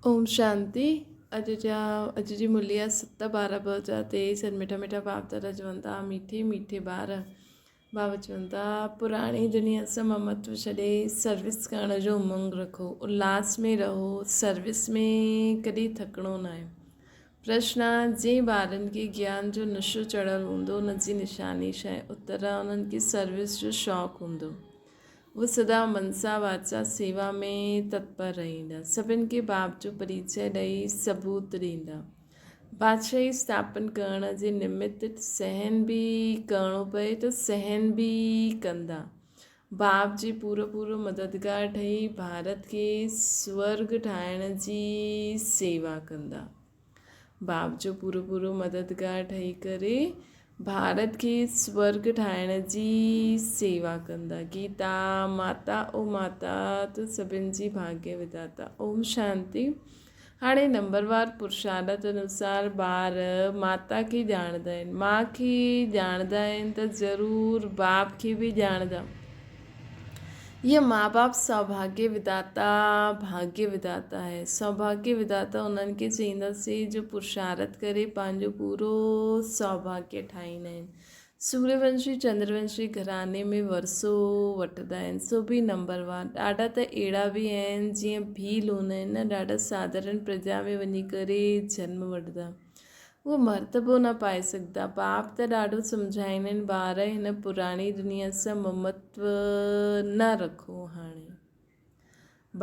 اوم شانتي اڄ جا اڄ جي ملي آ ست 12 2023 سر مٺا مٺا باپ دادا چون ٿا ميٺي ميٺي ٻار بابا چون ٿا پراڻي دنيا سان ممتو ڇڏي سروس ڪرڻ جو امنگ رکو الاس ۾ رهو سروس ۾ ڪڏهن ٿڪڻو ناهي پرشن جنهن ٻارن کي گيان جو نشو چڙهيل هوندو ان جي نشاني ڇا آهي اتر انهن کي سروس جو شوق هوندو هو سدا منسا واچا سيوا ۾ تتپر رهندا. سڀن کي باپ جو پريچئه ڏئي ثبوت ڏيندا. بادشاهي اسٿاپن ڪرڻ جي نمت سهن به ڪرڻو پئي ته سهن به ڪندا. باپ جي پورو پورو مددگار ٺهي ڀارت کي سورڳ ٺاهڻ جي سيوا ڪندا. باپ جو پورو پورو مددگار ٺهي ڪري ڀارت کي سورڳ ٺاهڻ جي سيوا ڪندا. گيتا ماتا او ماتا تون سڀن جي ڀاڳيه وڌاتا. اوم شانتي. هاڻي نمبروار پرشارت انوسار ٻار ماتا کي ڄاڻندا آهن. ماء کي ڄاڻندا آهن ته ضرور باپ کي به ڄاڻندا. هيء ماء باپ سوڀاڳيه وڌاتا، ڀاڳيه وڌاتا آهي. سوڀاڳيه وڌاتا انهن کي چئينداسين جو پرشارت ڪري پنهنجو پورو سوڀاڳيه ٺاهيندا آهن. سوريونشي چندرونشي گهراڻي ۾ ورثو وٺندا آهن سو به نمبروار. ڏاڍا ته اهڙا به آهن جيئن ڀيل هوندا آهن نه ڏاڍا ساڌارڻ پرجا ۾ وڃي ڪري جنم وٺندا. اهو مرتبو نه پائي سگهندا. باپ ته ڏاڍو سمجهائيندا آهن، ٻار هن پراڻي دنيا سان ممتو نه رکو هاڻي.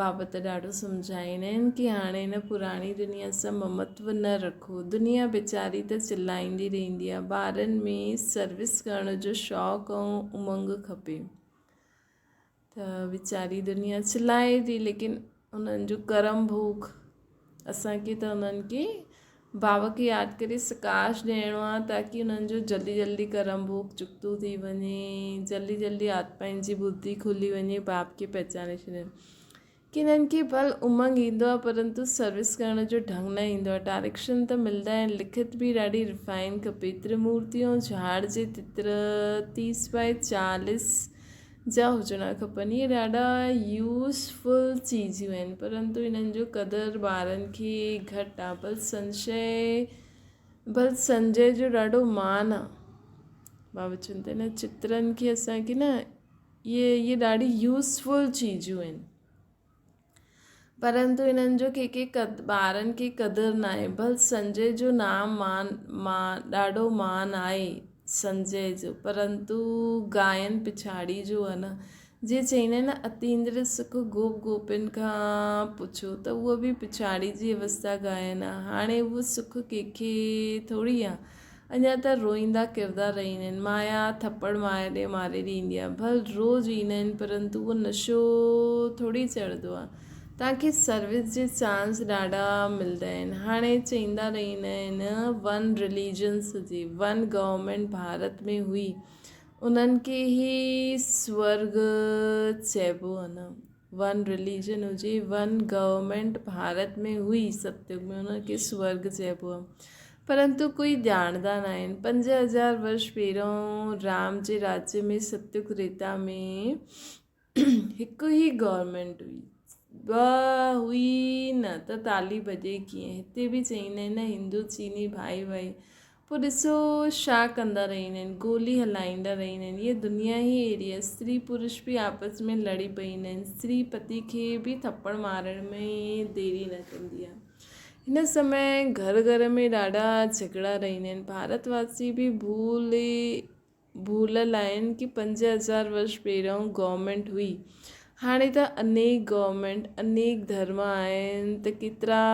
بابا ته ڏاڍو سمجهائيندا آهن ڪي هاڻي هن پراڻي دنيا سان ممتو نه رکو. دنيا ويچاري ته چلائيندي رهندي آهي. ٻارن ۾ سروس ڪرڻ جو شوق ۽ امنگ کپي. ته ويچاري دنيا چلائي ٿي ليڪن انهن جو ڪرم ڀوڳ اسان کي ته انهن کي بابا کي ياد ڪري سڪاش ڏيڻو آهي تاڪي انهن جو جلدي جلدي ڪرم ڀوڳ چڪتو ٿي وڃي جلدي جلدي آتمائن جي ٻڌي کلي وڃي باپ کي پهچاني ڇڏين ڪي انهن کي ڀل امنگ ايندو آهي پرنتو سروس ڪرڻ جو ڍنگ نه ايندو آهي ڊائريڪشن ته ملدا آهن لکت به ڏاڍي ريفائن کپي ترمورتي ۽ جهاڙ جي تتر تيس باء چاليس جا هجڻا کپن. اهي ڏاڍا يوزفل چيزيون آهن پرنتو انهن جو قدر ٻارن کي گهٽ آ ڀل سنشي ڀل سنجي جو ڏاڍو مان آ بابا چون ٿا نه چترن کي اسان کي نه اهي اهي ڏاڍي يوزفل چيزيون آهن پرنتو انهن جو ڪي ڪي ٻارن کي قدر ناهي ڀل سنجي جو نام مان مان ڏاڍو مان آهي سنجي جو پرنتو گائن پڇاڙي جو آهي نه جيئن چئيندا آهن نه اتيندري سک گوپ گوپين کان پڇو ته اهو به پڇاڙي جي اوستا گائن آهي هاڻي اهو سک ڪنهن کي ٿوري آهي اڃا ته روئيندا ڪردا رهيندا آهن. مايا ٿپڙ ماري ماري ڏيندي آهي. ڀل روز ايندا آهن پرنتو اهو نشو ٿوري چڙهندو آهي. توهان کي سروس جي چانس ڏاڍا ملدا آهن. هاڻي چئيندا رهيندا آهن ون رليجنس هجي، ون گورنمينٽ ڀارت ۾ هئي انهن کي ئي سورڳ چئبو آهي نه. ون رليجن هجي ون گورنمينٽ ڀارت ۾ هئي ستيگ ۾ ان کي سورگ چئبو آهي پرنتو ڪوئي ڄاڻندا نه آهن 5000 ورش پهريون رام جي راجيه ۾ ستيگ ريتا ۾ هڪ ئي گورنمينٽ هئي ٻه هئي نه ته تالي ڀڄي ڪيئن هتي به چئيندا آهن نه هندو چيني ڀائي ڀائي پوء ڏسو ڇا ڪندا رهندا آهن، گولي هلائيندا رهندا آهن. هيء دنيا ئي اهڙي آهي. استري پرش به آپس ۾ لڙي پئيندا آهن. استري پتي کي به ٿپڙ مارڻ ۾ ديري نه ڪندي آهي. هن سمي گهر گهر ۾ ڏاڍا جهڳڙا رهندا آهن. ڀارت واسي به ڀول ڀليل آهن ڪي 5000 ورش پهريون گورنمينٽ هئي هاڻي ته انيڪ گورنمينٽ انيڪ ڌرم آهن ته ڪيترا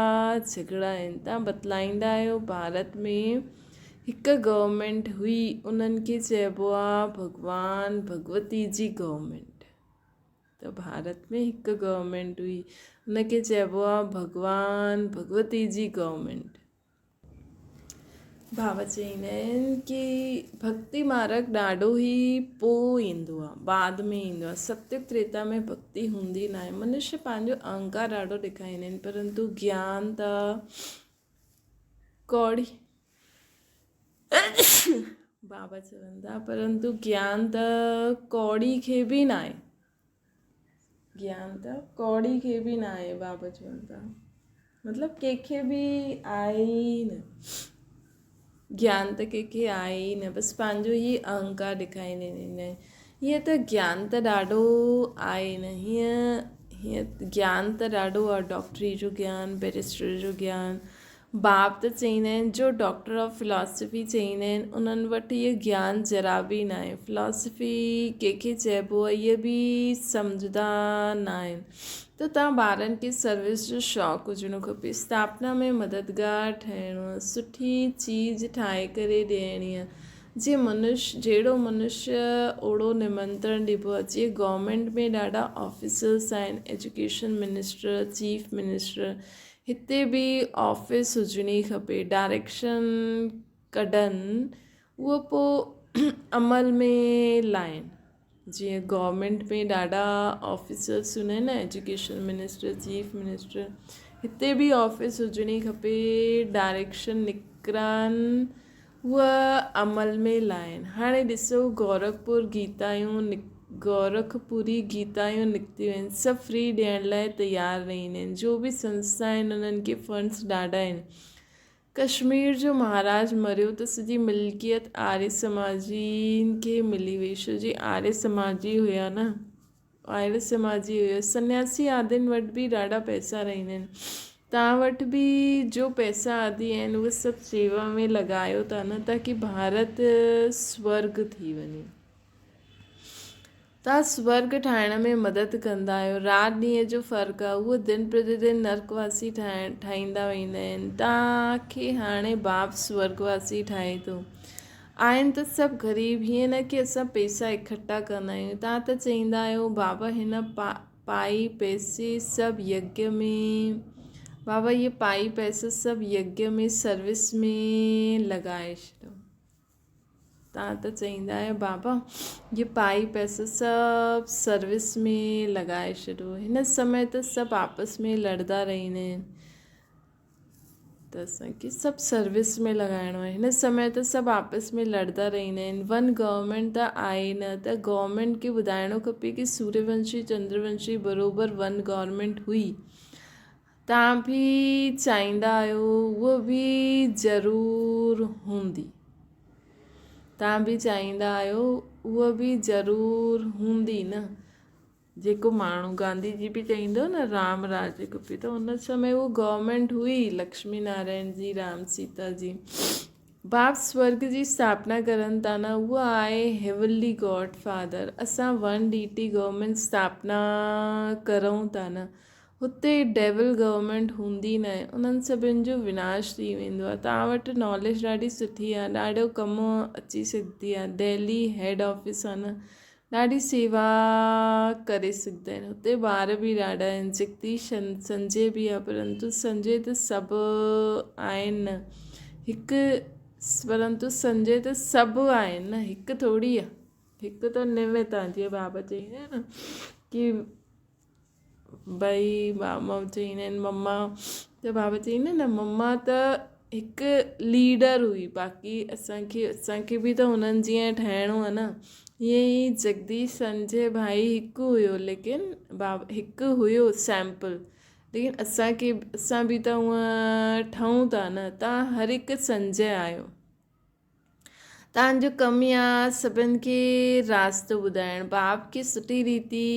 جهڳڙا آهن تان بتلائيندا آهيو ڀارت ۾ هڪ گورنمينٽ هئي انهن کي چئبو آ ڀڳوان ڀڳوتي جي گورنمينٽ ته ڀارت ۾ هڪ گورنمينٽ هئي ان کي چئبو آ ڀڳوان ڀڳوتي جي گورنمينٽ. ڀاو چئيندا آهن ڪي ڀڳتي مارگ ڏاڍو ئي پوء ايندو آهي بعد ۾ ايندو آهي ستيگ تريتا ۾ ڀڳتي هوندي ناهي منشيه پنهنجو اهنڪار ڏاڍو ڏيکاريندا آهن پرنتو گيان ته ڪوڙي بابا چون ٿا پرنتو گيان ته ڪوڙي کي به ناهي گيان ته ڪوڙي کي به ناهي بابا چون ٿا. مطلب ڪنهن کي به آهي ئي نه. گيان ته ڪنهن کي آهي ئي نه بس پنهنجو ئي اهنڪار ڏيکاريندا آهن. هيئن ته گيان ته ڏاڍو آهي نه هيئن هيئن گيان ته ڏاڍو آهي ڊاڪٽري جو گيان بئريسٽر جو گيان باب ته چئيندا آهن جو ڊاڪٽر آف فلاسفي چئيندا آهن انهن وٽ اهو گيان ذرا به ناهي فلاسفي ڪنهن کي چئبو آهي اهي به سمجهندا ناهن ته توهان ٻارن کي سروس جو شوق هجڻو کپي اسٿاپنا ۾ مددگار ٺهڻو آهي سٺي چيز ٺاهي ڪري ڏيڻي آهي جيئن منش جهڙو منش اوڙو نمنترڻ ڏبو آهي جيئن گورنمينٽ ۾ ڏاڍا آفيسرس آهن ايجوڪيشن منسٽر چيف منسٽر هتي به آفيس هجڻي کپي ڊائريڪشن ڪڍن اهو پوء عمل ۾ لائن جيئن گورنمينٽ ۾ ڏاڍا آفيسرس هوندا آهن نه ايجوڪيشن منسٽر چيف منسٽر هتي به آفيس هجڻي کپي ڊائريڪشن نڪرن اها عمل ۾ لائن هاڻي ڏسو گورکپور گيتايون گورکپوري گيتايون نڪتيون آهن سڀ فري ڏيڻ لاء تيار رهندا آهن جو به سنسٿا آهن انهن کي فنڊس ڏاڍا آهن ڪشمير جو مهاراج مريو ته سڄي ملڪيت آريه سماجين کي ملي وئي ڇو جي آريه سماجي هيا نه آريه سماجي هيا سنياسي آدين وٽ به ڏاڍا پئسا رهندا آهن توهان وٽ به جو پئسا آدي آهن اهي سڀ سيوا ۾ لڳايو ٿا نه تاڪي ڀارت سورگ ٿي وڃي. توهان سورڳ ٺاهڻ ۾ مدد ڪندا آهيو. رات ڏينهن جو فرق آهي. اهو دن پرتي دن نرڪ واسي ٺاهيندا ويندا آهن. توهان کي هاڻي باپ سورڳ واسي ٺاهي ٿو. آهن ته سڀ غريب. هيئن نه ڪي اسان پئسا اڪٺا ڪندا آهيون. توهان ته چئيندا آهيو بابا هن پائي پئسي سڀ يگيه ۾ بابا هيء پائي پئسا سڀ يگيه ۾ سروس ۾ لڳائي ڇڏيو. توهان ته چئيندا آهيو بابا هي پائي پئسو سڀ سروس ۾ لڳائي ڇڏو هن سمي ته سڀ آپس ۾ لڙدا رهندا آهن ته اسانکي سڀ سروس ۾ لڳائڻو آهي هن سمي ته سڀ آپس ۾ لڙدا رهندا آهن ون گورنمينٽ ته آهي نه ته گورنمينٽ کي ٻڌائڻو کپي ڪي سوريونشي چندرونشي بروبر ون گورنمينٽ هئي توهان به چاهيندا آهيو اهو به ضرور هوندي. توهان به چاهيندا آهيو اهو به ضرور هوندي نه. جيڪو ماڻهو گانڌي جي به چئيندو نه رام راج کپي ته ان سمي اهو گورنمينٽ هئي لڪشمي نارائڻ جي رام سيتا جي. باپ سورڳ جي اسٿاپنا ڪرن ٿا نه اهو آهي هيونلي گاڊ فادر اسان ون ڊيٽي گورنمينٽ اسٿاپنا ڪرون ٿا نه هتي ڊيول گورنمينٽ هوندي ناهي انهن سڀن جو وناش ٿي ويندو آهي توهان وٽ ناليج ڏاڍي سٺي آهي ڏاڍو ڪم اچي سگهندي آهي دهلي هيڊ آفيس آهي نه ڏاڍي سيوا ڪري سگهندا آهن هتي ٻار به ڏاڍا آهن جگديش سنجي به آهي پرنتو سنجي ته سڀ آهن نه هڪ پرنتو سنجي ته سڀ آهن نه هڪ ٿوري آهي هڪ ته نو تان جيئن بابا چئيندا آهن نه ڪي ڀئي ماما چئيندا آهن مما ته بابا چئيندا آهن نه مما ته هڪ ليڊر هئي باقي اسانکي اسانکي به ته هنن جيئن ٺهڻو آهي نه ائين ئي جگديش سنجي ڀائي هڪ هيو ليڪن بابا هڪ هيو سيمپل ليڪن اسانکي اسان به ته هونئن ٺهون ٿا نه توهان هر هڪ سنجي آهيو. توهان جو ڪم ئي آ سڀن کي راستو ٻڌائڻ. باپ کي سٺي ريتي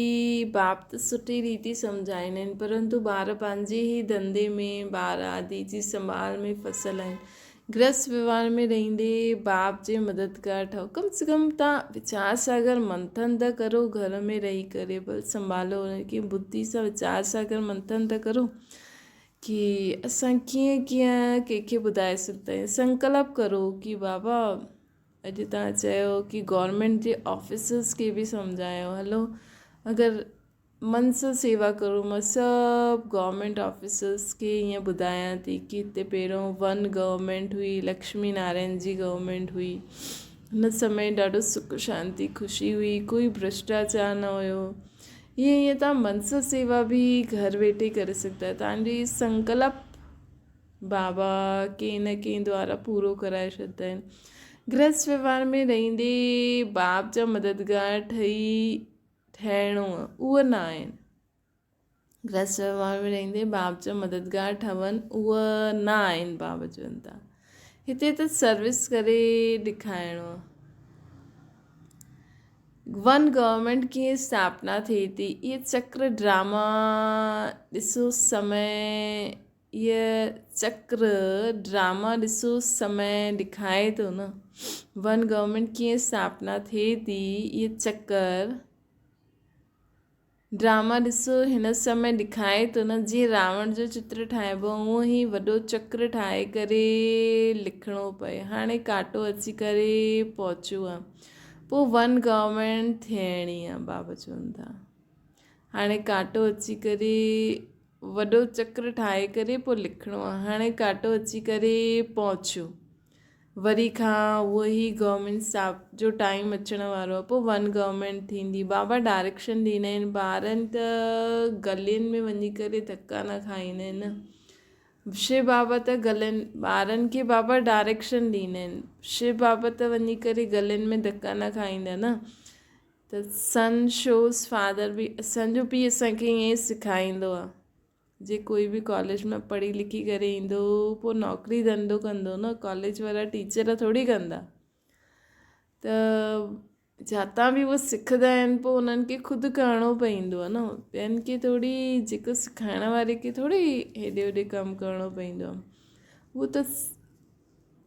باپ ته سٺي ريتي سمجهائيندا آهن پرنتو ٻار پنهنجي ئي ڌنڌي ۾ ٻار آدي جي سنڀال ۾ ڦسل آهن. گرهست وهنوار ۾ رهندي باپ جي مددگار ٺهو. ڪم سي ڪم توهان ويچار ساگر منٿن ته ڪرو گهر ۾ رهي ڪري ڀل سنڀالو انهن کي ٻڌي سان ويچار ساگر منٿن ته ڪرو. ڪي اسان ڪيئن ڪيئن ڪنهن کي ٻڌائي سگهندا آهيون سنڪلپ ڪرو ڪي بابا اڄ توهان چيو ڪي گورنمينٽ جي آفيسرس کي به سمجهايو هلو اگر من سان سيوا ڪرو مان سڀ گورنمينٽ آفيسرس کي ائين ٻڌايان ٿي ڪي هتي پهريون ون گورنمينٽ هئي لڪشمي نارائڻ جي گورنمينٽ هئي هن سمي ڏاڍو سک شانتي خوشي هئي ڪوئي ڀرشٽاچار نه هيو ائين ائين توهان منسا سيوا به گهر ويٺي ڪري سگهندا آهيو. توهان جو هي سنڪلپ بابا ڪنهن نه ڪنهن دوارا پورو ڪرائي ڇڏندا آهن. گرهست وهنوار ۾ رهندي باپ جا مددگار ٺهي ٺهڻو اهو نه آهن. گرهست وهنوار ۾ رهندي باپ جا مددگار ٺهن اهي نه آهن باب چون ٿا هتي ته سروس ڪري ڏيکارڻو آهي. ون گورنمينٽ ڪيئن اسٿاپنا ٿئي ٿي اهي چڪر ڊراما ڏسو سمي اهي چڪر ڊراما ڏسو سمي ڏکائي ٿو نه ون گورنمينٽ ڪيئن اسٿاپنا ٿئي ٿي اهي چڪر ڊراما ڏسو هن سمي ڏکائي ٿو نه جيئن راوڻ جو چتر ٺاهبو اونئن ئي وڏو چڪر ٺاهي ڪري لکڻو پئي هاڻي ڪاٽو اچي ڪري پهچيو آ پوء ون گورنمينٽ ٿيڻي آ بابا چون ٿا هاڻي ڪاٽو اچي ڪري وڏو چڪر ٺاهي ڪري پوء لکڻو آ هاڻي ڪاٽو اچي ڪري پهچيو وري کان اهو ئي گورنمينٽ اسٽاف جو ٽائيم اچڻ وارو آهي پوء ون گورنمينٽ ٿيندي بابا ڊائريڪشن ڏيندا آهن ٻارن ته گلين ۾ وڃي ڪري ڌڪا نه کائيندا آهن نه شو بابا ته گلين ٻارن کي بابا ڊائريڪشن ڏيندا آهن شو بابا ته وڃي ڪري گلين ۾ ڌڪا نه کائيندا نه ته سن شوز فادر به اسان جو پيء اسان کي ائين ئي سکائيندو آهي جي ڪوئي به ڪاليج مان پڙهي لکي ڪري ايندو پوء نوڪري ڌنڌو ڪندو نه ڪاليج وارا ٽيچر ٿوري ڪندا ته جتان به اهي سکندا آهن پوء انهن کي خود ڪرڻو پوندو آهي نه ٻين کي ٿوري جيڪو سکائڻ واري کي ٿوري هيڏي هوڏي ڪم ڪرڻو پوندو آهي اهو ته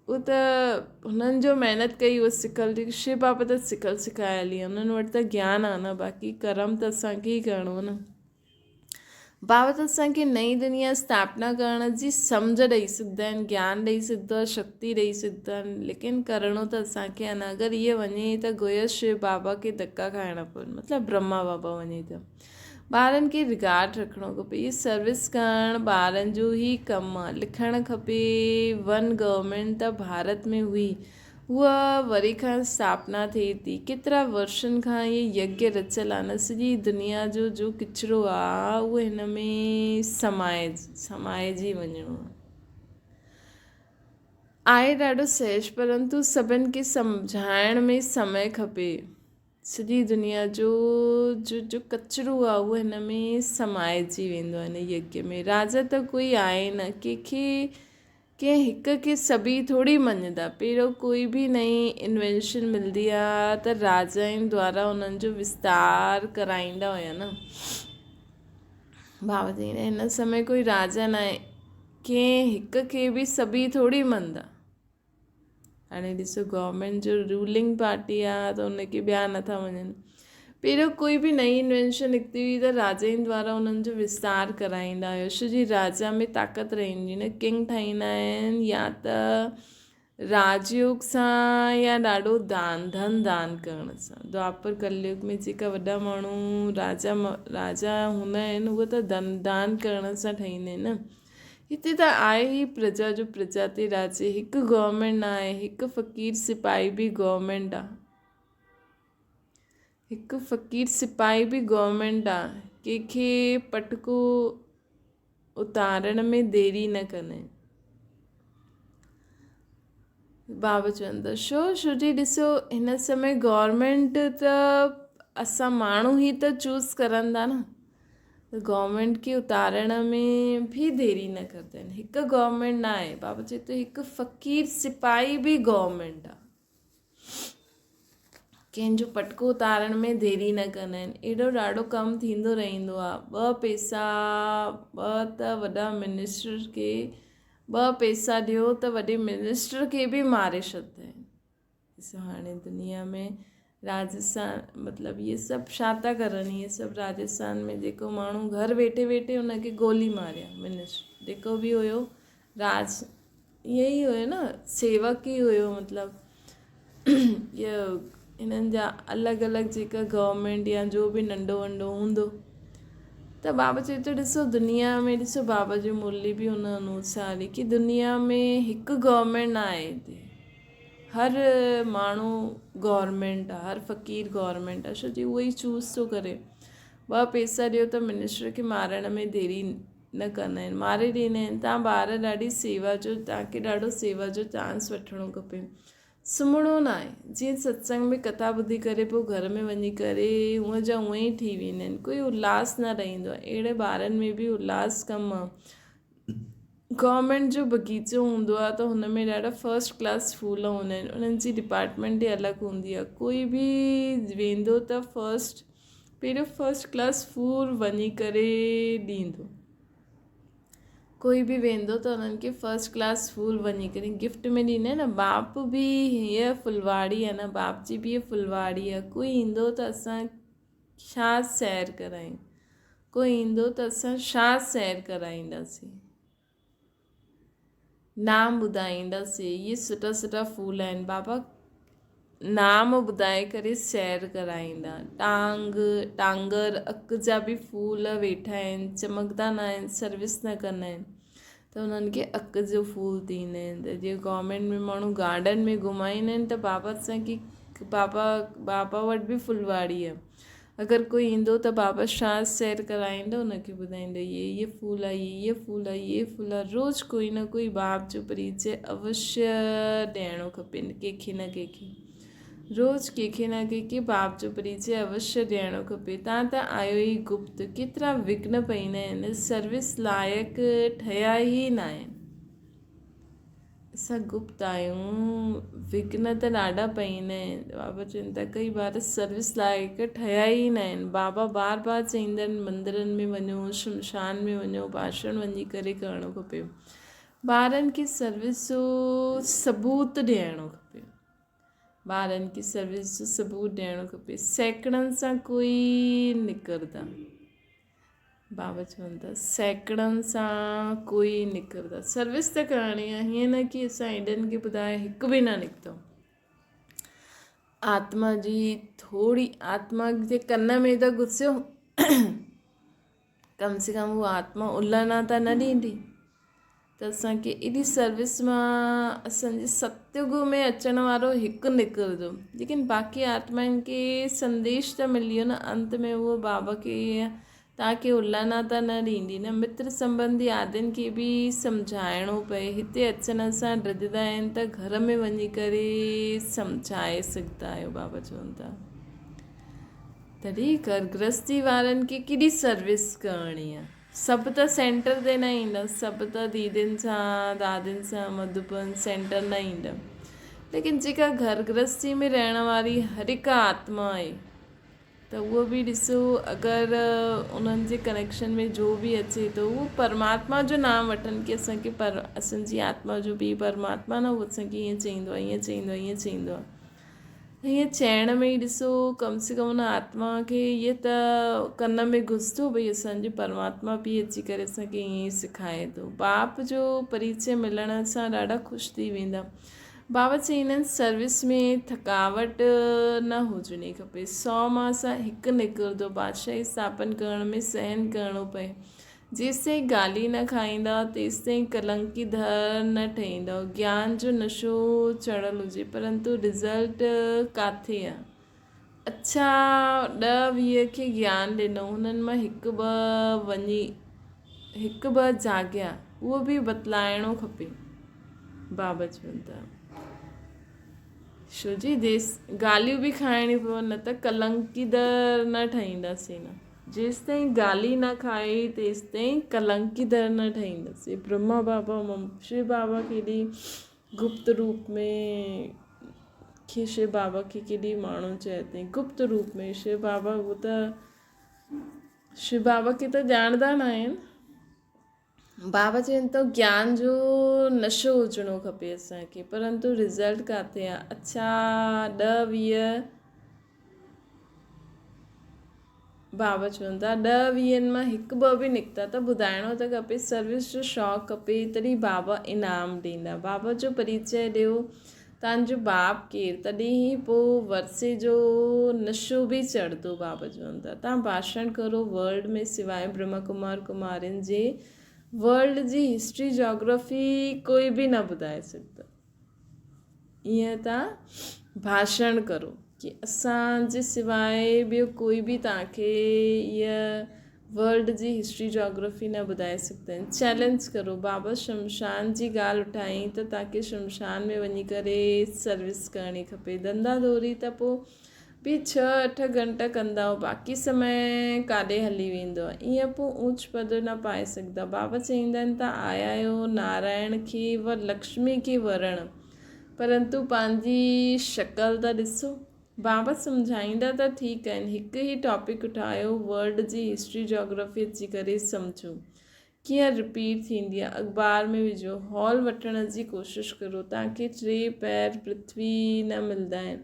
اهو ته هنن جو محنت ڪئي اهو سکل شو بابا ته سکل سکايل ئي آهي انهن وٽ ته گيان آهي نه باقي ڪرم ته اسان کي ئي ڪرڻو آهي نه بابت اسان کي نئين دنيا اسٿاپنا ڪرڻ جي سمجهه ڏئي سگهندا آهن، گيان ڏئي سگهندو آهي، شڪتي ڏئي سگهندا آهن، ليڪن ڪرڻو ته اسان کي آهي نه. اگر اهي وڃي ته گويا شو بابا کي ڌڪا کائڻا پون، مطلب برهما بابا وڃي ته. ٻارن کي رگارڊ رکڻو کپي. اهي سروس ڪرڻ ٻارن جو ئي ڪم آهي. لکڻ کپي ون گورنمينٽ ته ڀارت ۾ هئي. هوء وري کان اسٿاپنا ٿئي ٿي. ڪيترا ورشن کان هيء يگيه رچيل آ نه سڄي دنيا جو جو ڪچرو آ اهو هن ۾ سمائجي وڃڻو آ. آهي ڏاڍو سهج پرنتو سڀن کي سمجهائڻ ۾ سمي کپي. سڄي دنيا جو جو جو ڪچرو آ اهو هن ۾ سمائجي ويندو آ هن يگيه ۾. راجا ته ڪوئي آهي نه ڪنهن کي ڪنهن هڪ کي سڀيئي ٿوري مڃندا. پهريون ڪوئي به نئين انوينشن ملندي آ ته راجائن دوارا انهن جو وستار ڪرائيندا هيا نه. ڀاء چئي هن سمي ڪوئي راجا ناهي ڪنهن هڪ کي به سڀيئي ٿوري مڃندا. هاڻي ڏسو گورنمينٽ جو رولنگ پارٽي آ ته ان کي ٻيا نٿا مڃن. پهريون ڪوئي به نئين انوينشن نڪتي هئي ته راجائن دوارا انهن جو وستار ڪرائيندا هيا ڇو جي راجا ۾ طاقت رهندي نه ڪنگ ٺاهيندا آهن يا ته راجيوگ سان يا ڏاڍو دان ڌن دان ڪرڻ سان دوآپر ڪليوگ ۾ جيڪا وڏا ماڻهو راجا راجا هوندا آهن اهي ته ڌن دان ڪرڻ سان ٺهيندا آهن نه هتي ته آهي ئي پرجا جو پرجا تي راڄ هڪ گورنمينٽ نه آهي هڪ فقير سپاهي به گورنمينٽ آهي هڪ فقير سپاهي به گورنمينٽ آ ڪنهن کي پٽڪو اتارڻ ۾ ديري نه ڪندا آهن. بابا چون ٿا شو شو جي ڏسو هن سمي گورنمينٽ ته اسان ماڻهو ئي ته چوز ڪرندا نه ته گورنمينٽ کي اتارڻ ۾ به ديري نه ڪندا آهن هڪ گورنمينٽ نه آهي بابا چئي ٿو هڪ فقير سپاهي به گورنمينٽ آ. ڪنهن جو پٽڪو اتارڻ ۾ ديري نه ڪندا آهن. اهڙو ڏاڍو ڪم ٿيندو رهندو آهي. ٻه پئسا ٻه ته وڏا منسٽر کي ٻه پئسا ڏيو ته وڏي منسٽر کي به ماري ڇڏندا آهن. ڏسو هاڻي دنيا ۾ راجسٿان مطلب اهي سڀ ڇا ٿا ڪرن اهي سڀ راجسٿان ۾ جيڪو ماڻهو گهر ويٺي ويٺي ان کي گولي ماريا منسٽر جيڪو به هيو راج ائين ئي هيو نه سيوڪ ئي هيو مطلب اهو انهن جا الڳ الڳ جيڪا گورنمينٽ يا جو به ننڍو وڏو هوندو ته بابا چئي ٿو ڏسو دنيا ۾ ڏسو بابا جي مرلي به ان انوسار هئي ڪي دنيا ۾ هڪ گورنمينٽ نه آهي هتي هر ماڻهو گورنمينٽ آهي هر فقير گورنمينٽ آهي ڇو جي اهو ئي چوز ٿو ڪري ٻه پئسا ڏيو ته منسٽر کي مارڻ ۾ ديري نه ڪندا آهن ماري ڏيندا آهن تان ٻار ڏاڍي سيوا جو تان کي ڏاڍو سيوا جو چانس وٺڻو کپي سمهڻو ناهي. جيئن ستسنگ ۾ ڪٿا ٻڌي ڪري پوء گهر ۾ وڃي ڪري هونء جا هونء ئي ٿي ويندا آهن. ڪوئي الهاس نه رهندو آهي. اهڙي ٻارن ۾ به الهاس ڪم آهي. گورنمينٽ جو بغيچو هوندو آهي ته هن ۾ ڏاڍا فرسٽ ڪلاس ڦول هوندا آهن. انهن جي ڊپارٽمينٽ ئي الڳ هوندي آهي. ڪوئي به ويندو ته فرسٽ پهريون فرسٽ ڪلاس ڦول وڃي ڪري ڏيندو. ڪوئي به ويندو ته انهن کي فرسٽ ڪلاس ڦول وڃي ڪري گفٽ ۾ ڏيندا آهن نه باپ به هيء ڦلواڙي آهي نه باپ جي به هيء ڦلواڙي آهي ڪوئي ايندو ته اسان ڇا سير ڪرايون ڪوئي ايندو ته اسان ڇا سير ڪرائينداسين نام ٻڌائينداسين اهي سٺا سٺا ڦول آهن بابا نام ٻڌائي ڪري سير ڪرائيندا. ٽانگ، ٽانگر، اڪ جا به ڦول ويٺا آهن، چمڪدا نه آهن، سروس نه ڪندا آهن ته انهن کي اڪ جو ڦول ڏيندا آهن ته جيئن گورنمينٽ ۾ ماڻهو گارڊن ۾ گهمائيندا آهن ته بابا اسان کي بابا بابا وٽ به ڦلواڙي آهي اگر ڪوئي ايندو ته بابا شاهه سير ڪرائيندو ان کي ٻڌائيندو هي هي ڦول آهي هي هي ڦول آهي هي ڦول آهي روز ڪوئي نه ڪوئي باب جو پريچي اوشيه ڏيڻو کپي ڪنهن کي نه ڪنهن کي روز ڪنهن کي نه ڪنهن کي باب جو پريچي اوشيه ڏيڻو کپي تان ته آيو ئي گپت ڪيترا وگهن پئيندا آهن سروس لائق ٺهيا ئي نه آهن. اسان گپت آهيون، وگهن ته ڏاڍا پئيندا آهن. بابا چون ٿا ڪئي ٻار سروس لائق ٺهيا ئي نه آهن. بابا بار بار چئيندا آهن مندرن ۾ وڃو، شمشان ۾ وڃو، ڀاشڻ وڃي ڪري ڪرڻو کپي. ٻارن کي سروس جو ثبوت ڏيڻو کپي. ٻارن کي سروس جو ثبوت ڏيڻو کپي. سيڪڙن سان ڪوئي نڪردا. بابا چون ٿا سيڪڙن سان ڪوئي نڪردا سروس ته ڪرڻي آهي هيئن نه ڪي اسان ايڏن کي ٻڌائي هڪ به نه نڪتو آتما جي ٿوري آتما جي ڪن ۾ ته گسيو ڪم سي ڪم هو آتما الهنا ته نه ڏيندي ته اسان کي ايڏي سروس مان اسان جي ستيگ ۾ اچڻ وارو هڪ نڪرندو ليڪن باقي آتمائن کي سنديش ته ملي ويو نه انت ۾ اهو بابا کي توهان کي الانا ته نه ڏيندي نه متر سنبنڌي آدين کي به سمجهائڻو پئي هتي اچڻ سان ڊڄندا آهن ته گهر ۾ وڃي ڪري سمجهائي سگهندا آهيو بابا چون ٿا تڏهن گهر گرهستي وارن کي ڪيڏي سروس ڪرڻي آهي سڀ ته سينٽر تي نه ايندا سڀ ته ديدين سان دادين سان مڌوبن سينٽر نه ايندا ليڪن جيڪا گهر گرهستي ۾ رهڻ واري هر هڪ آتما آهي ته اهو به ڏسو اگر انهن جي ڪنيڪشن ۾ جو به اچي ٿو اهو پرماتما جو نام وٺن ڪي اسان کي پر اسان جي آتما جو به پرماتما نه اهو اسان کي ائين چئيندو آهي ائين چئيندو آهي ائين چئيندو آهي ائين چئڻ ۾ ئي ڏسو ڪم سي ڪم ان آتما کي ائين ته ڪن ۾ گهسندو ڀئي اسان جو پرماتما پيء اچي ڪري اسان کي ائين ئي سکائي ٿو. باپ جو پريچي ملڻ سان ڏاڍا خوش ٿي ويندا. بابا چئيندا آهن سروس ۾ ٿڪاوٽ نه هجڻي کپي. سو مان سان هڪ نڪرندو بادشاهي اسٿاپن ڪرڻ ۾ سهن ڪرڻو پئي. جيستائين گالي نه کائيندؤ، تيستائين ڪلنڪي ڌر نه ٺهيندؤ. گيان جو نشو چڙهيل هجي، پرنتو رزلٽ ڪاٿي آ؟ اڇا ڏهه ويهه کي گيان ڏنو، انهن مان هڪ ٻه وڃي هڪ ٻه جاڳيا، اهو به بتلائڻو کپي. بابا چون ٿا. شو جي ديس گاليون به کائڻيون پون نه ته ڪلنڪي در نه ٺهينداسين نه. جيستائين گالي نه کائي تيستائين ڪلنڪي در نه ٺهينداسين. برهما بابا شو بابا ڪيڏي گپت روپ ۾ کي شو بابا کي ڪيڏي ماڻهو چئي اٿئي گپت روپ ۾ شو بابا هو ته شو بابا کي ته ڄاڻندا نه آهن. بابا چون ٿو گيان جو نشو هجڻو کپي اسان کي پرنتو رزلٽ ڪاٿي آ اڇا ڏهه ويهه بابا چون ٿا ڏهه ويهن مان هڪ ٻه به نڪتا ته ٻڌائڻو ته کپي سروس جو شوق کپي تڏهن بابا انعام ڏيندا بابا جو پريچي ڏيو تان جو باپ ڪير تڏهن ئي پوء ورثي جو نشو به چڙهندو بابا چون ٿا تان ڀاشڻ ڪرو ورلڊ ۾ سواء برهما ڪمار ڪمارين جي ورلڊ جي هسٽري جاگرافي ڪوئي به نه ٻڌائي سگهندو ائين تان ڀاشڻ ڪرو ڪي اسان جي سواء ٻيو ڪوئي به تان کي اها ورلڊ جي هسٽري جاگرافي نه ٻڌائي سگهندا آهن. چئلينج ڪرو بابا شمشان جي ڳالهه اٺائين ته توهان کي شمشان ۾ وڃي ڪري سروس ڪرڻي کپي. ڌنڌا ڌوري ته پوء به ڇهه اٺ گهنٽا ڪندا آهيو باقي سمي ڪاڏي هلي ويندو آهي. ائين پوء اوچ پد نه پائي سگهندا. بابا چئيندا آهن ته آيا آهيو نارائڻ کي و لڪشمي کي ورڻ پرنتو پنهنجي شڪل ته ڏسو. بابت سمجهائيندا ته ٺيڪ آهن هڪ ئي ٽاپڪ اٺايو ورلڊ جي هسٽري جاگرافي اچي ڪري سمجهو ڪيئن رپيٽ ٿيندي آهي اخبار ۾ وجهو هال وٺڻ جي ڪوشش ڪرو توهان کي ٽي پير پرٿوي نه ملدا آهن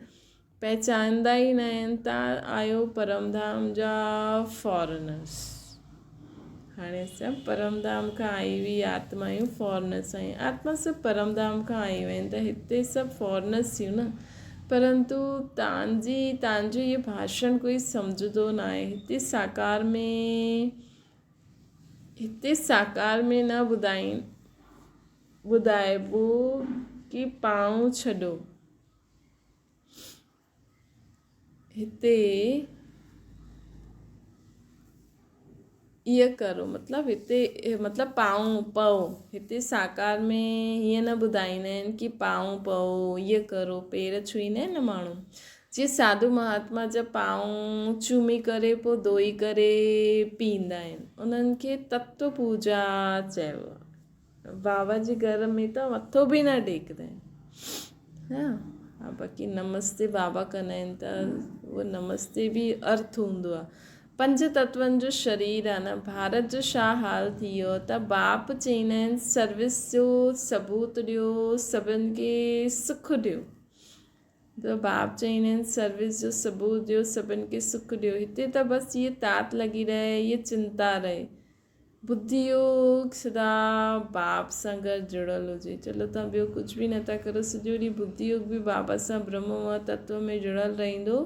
پهچائيندا ئي نه آهن توهان آهيو پرم ڌام جا فارنرس هاڻي اسان پرم ڌام کان آئي هئي آتما آهيون فارنرس آهيون آتما سڀ پرم ڌام کان آيون آهن ته هتي سڀ فارنرس ٿيون نه پرنتو تانجي تانجو اهو ڀاشڻ ڪوئي سمجهندو نه آهي هتي ساڪار ۾ هتي ساڪار ۾ نه ٻڌائين ٻڌائبو ڪي پانء ڇڏو هتي ايء ڪرو مطلب هتي مطلب پائون پئو هتي ساڪار ۾ هيئن نه ٻڌائيندا آهن ڪي پائون پئو ايء ڪرو پير ڇهيندا آهن نه ماڻهو جيئن ساڌو مهاتما جا پائون چمي ڪري پوء ڌوئي ڪري پيئندا آهن انهن کي تتو پوجا چئبو آهي. بابا جي گهر ۾ ته مٿو به نه ٽيڪندا آهن ها باقي نمستي بابا ڪندا آهن ته اهو نمستي به ارٿ هوندو آهي پنج تتون جو شرير آهي نه ڀارت جو ڇا حال ٿي ويو ته باپ چئيندا آهن سروس جو ثبوت ڏيو سڀن کي سک ڏيو ته باپ چئيندا آهن سروس جو ثبوت ڏيو سڀن کي سک ڏيو هتي ته بس هيء تات لڳي رهي هيء چنتا رهي ٻڌي يوگ سدا باپ سان گڏ جڙيل هجي. چلو توهان ٻيو ڪجهه به نٿا ڪرو سڄو ڏينهن ٻڌي يوگ به بابا سان برهم و تتو ۾ جڙيل رهندو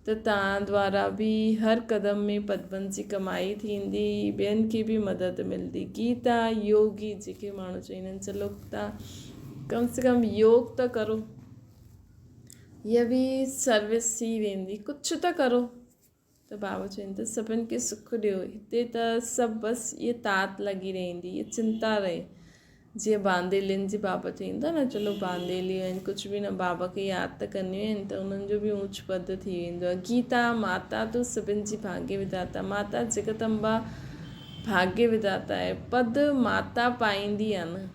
ته توهان دوارا به هر قدم ۾ پدمن جي ڪمائي ٿيندي ٻين کي به مدد ملندي. گيتا يوگي جيڪي ماڻهو چوندا آهن چلو توهان ڪم سي ڪم يوگ ته ڪرو هيء به سروس ٿي ويندي ڪجهه ته ڪرو. ته بابا چون ته سڀن کي سک ڏيو، هتي ته سڀ بس اها تات لڳي رهندي، اها چنتا رهي. جيئن بانديلين جي بابا چئيندا نه چلو بانديليون آهن ڪجهه به نه بابا کي ياد ته ڪنديون آهن ته انهن جو به اوچ پد ٿي ويندو آهي. گيتا، ماتا تون سڀن جي ڀاڳيه وڌاتا، ماتا جگت امبا ڀاڳيه وڌاتا آهي، پد ماتا پائيندي آهي نه.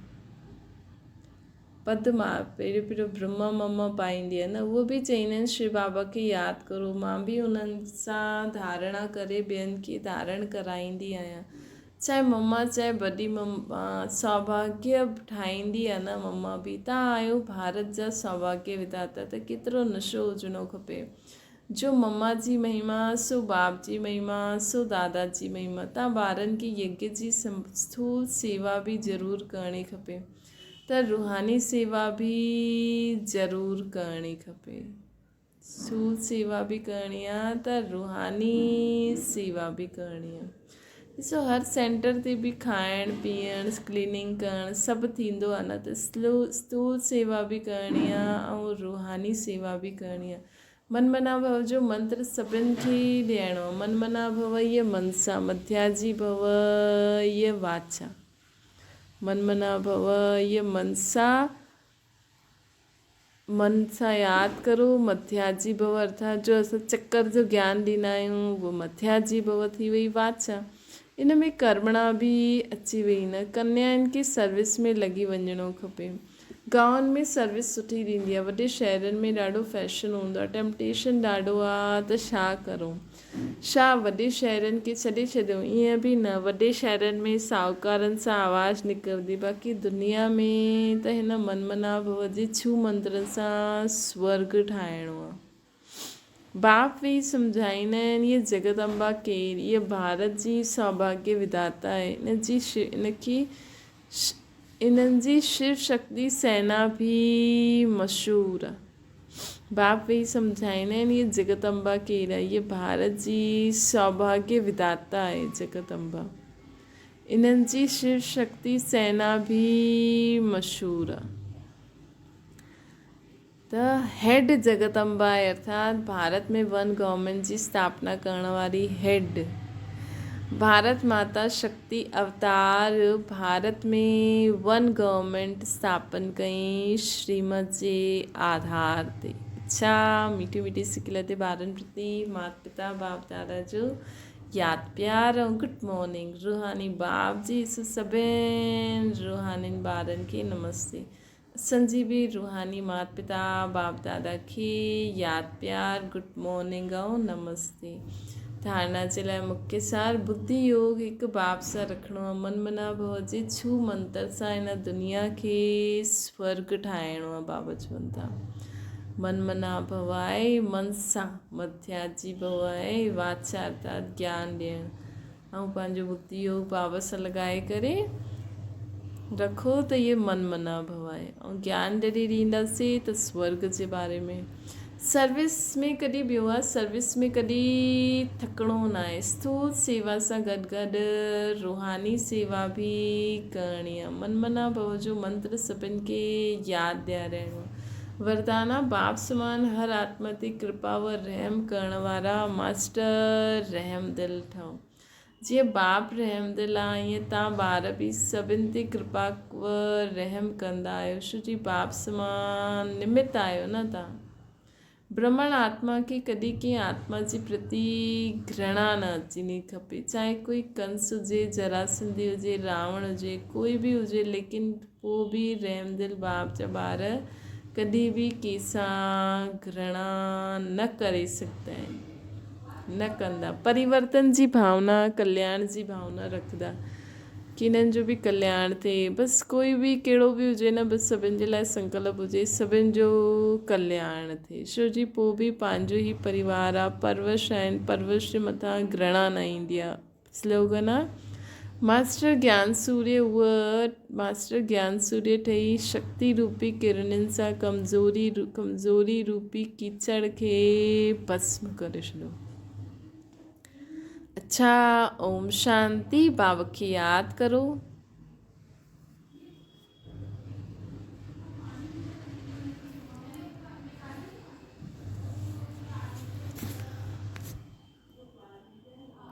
پد مان پهريون پهريون برهما مما پائيندي آهي نه اهو به چئيندا آهن شو بابا کي ياد ڪرو مان به انهن سان ڌارڻا ڪري ٻين کي ڌارڻ ڪرائيندي آهيان چاهي مما چاهي وڏي مما سوڀاگيه ٺاهيندي آهي نه مما به تان آهيو ڀارت جا سوڀاگيه وڌاتا ته ڪيترو نشو هجڻو کپي جو مما جي مهما سو باپ جي مهما سو دادا جي مهما تان ٻارن کي يگيه جي اسٿول سيوا به ضرور ڪرڻي کپي ته روحاني سيوا به ضرور ڪرڻي کپي. سول سيوا به ڪرڻي آ ته روحاني سيوا به ڪرڻي آ. ڏسو هر سينٽر تي به کائڻ پيئڻ ڪليننگ ڪرڻ سڀ ٿيندو آ نه ته اسٿول سيوا به ڪرڻي آ ۽ روحاني سيوا به ڪرڻي آ. من منا ڀو جو منتر سڀن کي ڏيڻو آ. من منا ڀو يه منسا مڌياجي ڀو يه واچا. من منا ڀو يه منسا من سان ياد ڪرو مٿياجي ڀو ارٿات جو اسان چڪر جو گيان ڏيندا آهيون اهو مٿياجي ڀو ٿي وئي واچا ان ۾ ڪرمڻا به اچي وئي نه ڪنيائن کي سروس ۾ لڳي وڃڻو کپي گانون ۾ سروس سٺي ڏيندي آهي وڏي شهرن ۾ ڏاڍو فيشن هوندو آهي ٽيمپٽيشن ڏاڍو آهي ته ڇا ڪرون ڇا وڏي شهرن کي ڇڏي ڇڏيون؟ ائين به نه، وڏي شهرن ۾ ساهوڪارن سان آواز نڪرندي، باقي دنيا ۾ ته هن من منا ڀو جي ڇو منترن سان سورڳ ٺاهڻو آ. باپ ويهي سمجهائيندا آهن، هيء جڳت امبا ڪير؟ هيء ڀارت جي سوڀاگيه وڌاتا آهي. ان جي ان کي انهن جي شو شڪتي سينا به مشهور آ. باپ ويهي سمجهائيندا آهن هيء جڳت امبا ڪير آهي؟ هيء ڀارت جي سوڀاگيه وڌاتا آهي جڳت امبا. انهن جي شو شڪتي سينا به مشهور آ. ته هيڊ جڳت امبا آهي ارٿات ڀارت ۾ ون گورنمينٽ جي اسٿاپنا ڪرڻ واري هيڊ. ڀارت ماتا شڪتي اوتار ڀارت ۾ ون گورنمينٽ اسٿاپن ڪئي شريمت جي آڌار تي. اڇا ميٺي ميٺي سڪيلڌي ٻارن پرتي مات پتا باپ دادا جو ياد پيار ۽ گڊ مارننگ روحاني باپ جي سڀين روحانين ٻارن کي نمستي اسان جي به روحاني مات پتا باپ دادا کي ياد پيار گڊ مارننگ ۽ نمستي. ڌارڻا جي لاء مکيه سار ٻڌي يوگ هڪ باپ سان رکڻو آهي من منا ڀو جي ڇو منتر سان هن دنيا کي سورگ ٺاهڻو آهي بابا چون ٿا من منا ڀو آهي من سان مڌياجي ڀو آهي واچا ارٿات گيان ڏيڻ ۽ پنهنجو ڀڳتي يوگ بابا سان لڳائي ڪري رکو ته اهي من منا ڀو آهي ۽ گيان جڏهن ڏينداسين ته سورگ جي باري ۾ سروس ۾ ڪڏهن ٻيو آهي سروس ۾ ڪڏهن ٿڪڻو نه آهي اسٿول سيوا سان گڏ گڏ روحاني سيوا به ڪرڻي آهي من منا ڀو جو منتر سڀن کي ياد ڏيارائڻو آهي وردانا باپ سمان هر آتما تي ڪرپا و رحم ڪرڻ وارا ماسٽر رحم دل ٺهو. جيئن باپ رحمدل آ ائين تان ٻار به سڀن تي ڪرپا و رحم ڪندا آهيو شو جي باپ سمان نمت آهيو نه تان برهمڻ آتما کي ڪڏهن ڪنهن آتما جي پرتي گهرڻا نه اچڻي کپي چاهي ڪوئي ڪنس هجي جراسنڌي هجي راوڻ هجي ڪوئي به هجي ليڪن پو به رحمدل باپ جا ٻار ڪڏهن به ڪنهن سان گهرڻا نه ڪري سگهندا آهن. نه ڪندا. پريورتن جي ڀاونا، ڪلياڻ جي ڀاونا رکندا ڪي انهن جو به ڪلياڻ ٿئي. بس ڪوئي به ڪهڙو به هجي نه بس سڀن جي لاء سنڪلپ هجي سڀن جو ڪلياڻ ٿئي. ڇو جي پوء به پنهنجو ئي پريوار آ، پرورش آهن، پرورش جي مٿان گرهڻا نه ايندي آ. سلوگن آ، ماسٽر گيان سوريه هوء ماسٽر گيان سوريه ٺهي شڪتي روپي ڪرڻين سان ڪمزوري ڪمزوري روپي ڪيچڙ کي ڀسم ڪري ڇڏيو. اڇا اوم شانتي بابا کي ياد ڪرو.